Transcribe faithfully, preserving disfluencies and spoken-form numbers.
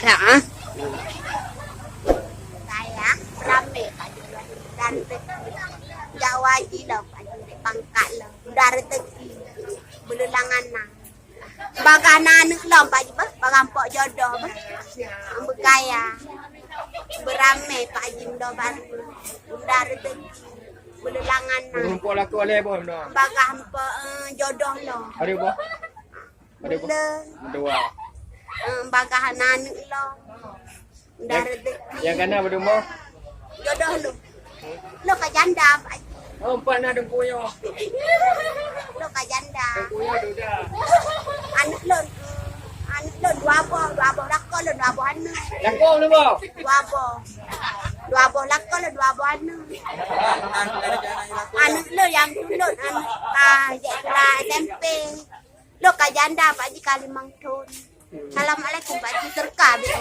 Ha? Sayang, ramé Pak Haji. Dari Jawa jilong Pak Haji, pangkat lom. Dari rezeki. Beuleulangan na. Bagah na aneuk lom Pak Haji, bah. Bagah mpok jodoh, bah. Beugaya. Beuramé Pak Haji, muda baru. Muda rezeki. Beuleulangan na. Mpok lakoe lé boh na. Bagah mpok, eh, jodoh lom. Ada boh? Ada boh? Bela. Dua. Eh, bagah na aneuk lom. Muda rezeki. Nyang kana beudumoh? Jodoh lôn. Lôn ka janda, Pak Haji. Oh, empat na Teungku nyoe. Lôn ka janda. Teungku nyoe duda. Aneuk lôn, aneuk lôn dua boh, dua boh lakoe lôn, dua boh aneuk. Lakoe lôn boh? Dua boh. Dua boh lakoe lôn, dua boh aneuk. Aneuk lôn nyang tulôn, aneuk ka jeuet sikula S M P. Lôn ka janda, Pak Haji, ka limong thon. Assalamualaikum, Pak Haji, seureuka beu.